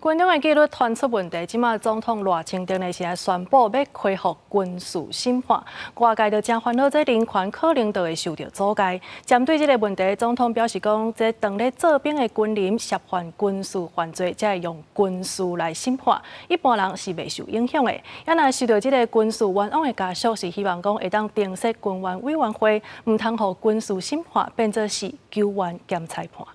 軍中的紀律傳出問題，這馬總統賴清德呢是來宣布欲恢復軍事審判，外界就誠煩惱，這人權可能就會受著阻礙。針對這个問題，總統表示講，這當咧做兵的軍人涉犯軍事犯罪，才會用軍事來審判，一般人是袂受影響的。啊若受著這个軍事冤枉的家屬是希望講會當重設軍冤委員會，毋通予軍事審判變做是球員兼裁判。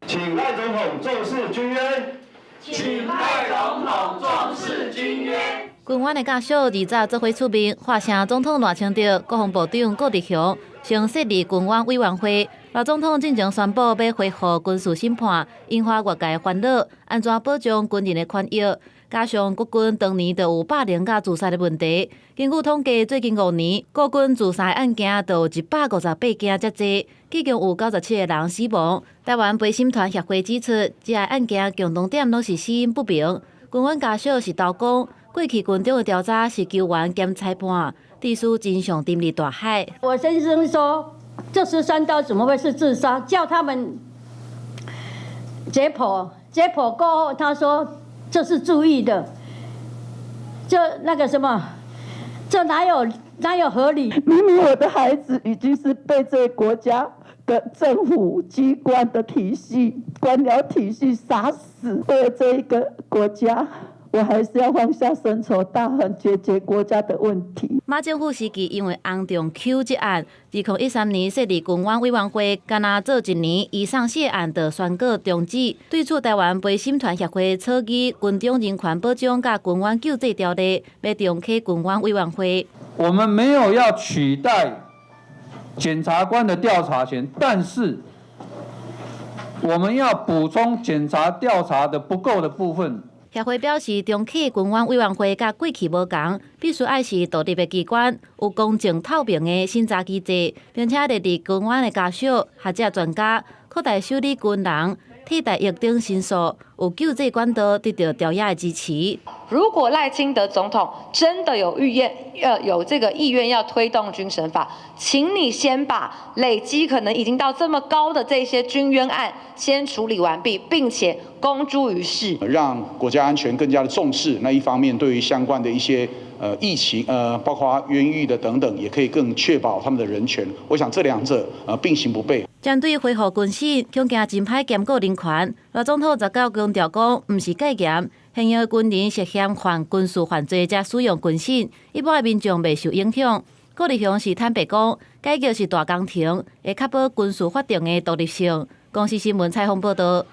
請賴總統重視軍冤，請賴總統重視軍冤。軍冤的家屬二早做伙出面，喝聲總統賴清德、國防部長顧立雄，先設立軍冤委員會。賴總統進前宣布欲恢復軍事審判，引發外界煩惱，按怎保障軍人的權益？加上國軍當年就有霸凌佮自殺的問題，根據統計，最近5年國軍自殺案件就有158件遮濟，其中有97個人死亡。台灣陪審團協會指出，這个案件共同點攏是死因不明。軍冤家屬是投講，過去軍中的調查是球員兼裁判，致使真相沉入大海。我先生說，這13刀怎麼會是自殺？叫他們解剖，解剖過後，他說，這是故意的，這那個什麼，這哪有合理？明明我的孩子已經是被這個國家的政府機關的體系、官僚體系殺死，為了這一個國家，我還是要放下深仇大恨，解決國家的問題。馬政府時期因為洪仲丘這案，2013年設立軍冤委員會，干焦做一年，伊送死案就宣告終止。對此，台灣陪審團協會草擬軍中人權保障佮軍冤救濟條例，欲重啟軍冤委員會。我們沒有要取代檢察官的調查權，但是我們要補充檢察調查的不夠的部分。協會表示，重啟軍冤委員會佮過去無仝，必須愛是獨立的機關，有公正透明的審查機制，並且列入軍冤的家屬、學者、專家，擴大受理軍人替代役等申訴，有救濟管道得到朝野的支持。如果賴清德總統真的有意願，有這個意願要推動軍審法，請你先把累積可能已經到這麼高的這些軍冤案先處理完畢，並且公諸於世，讓國家安全更加的重視。那一方面，對於相關的一些疫情，包括冤獄的等等，也可以更確保他們的人權。我想這兩者並行不悖。針對恢復軍審，恐驚真歹兼顧人權。賴總統19強調講，毋是戒嚴，現役軍人涉嫌犯軍事犯罪才使用軍審，一般的民眾袂受影響。顧立雄是坦白講，改革是大工程，會確保軍事法庭的獨立性。公視新聞採訪報導。